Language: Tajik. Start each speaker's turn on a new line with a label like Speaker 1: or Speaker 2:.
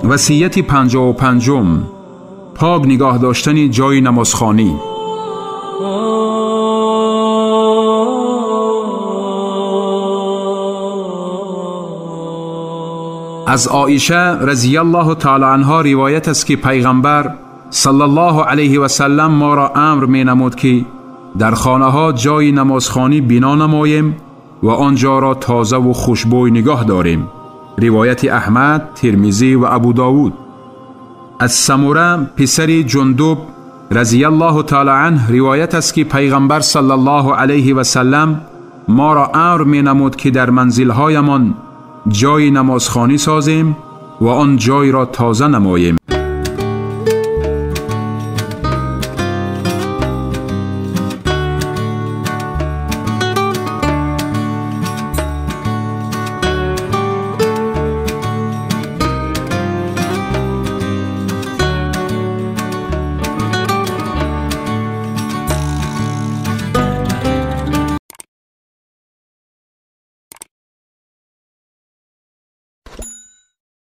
Speaker 1: Васияти 55: пок нигоҳ доштани ҷойи намозхонӣ. Аз Оиша разияллоҳу таъало анҳо ривоят аст, ки пайғамбар саллаллоҳу алайҳи васаллам моро амр менамуд, ки дар хонаҳо ҷойи намозхонӣ бино намоем ва он ҷоро тозаву хушбӯй нигоҳ дорем. Ривояти Аҳмад, Тирмизӣ ва Абу Довуд. Аз Самура писари Ҷундуб разияллоҳу таъало анҳ ривоят аст, ки пайғамбар саллаллоҳу алайҳи васаллам моро амр менамуд, ки дар манзилҳоямон ҷойи намозхонӣ созем ва он ҷойро тоза намоем.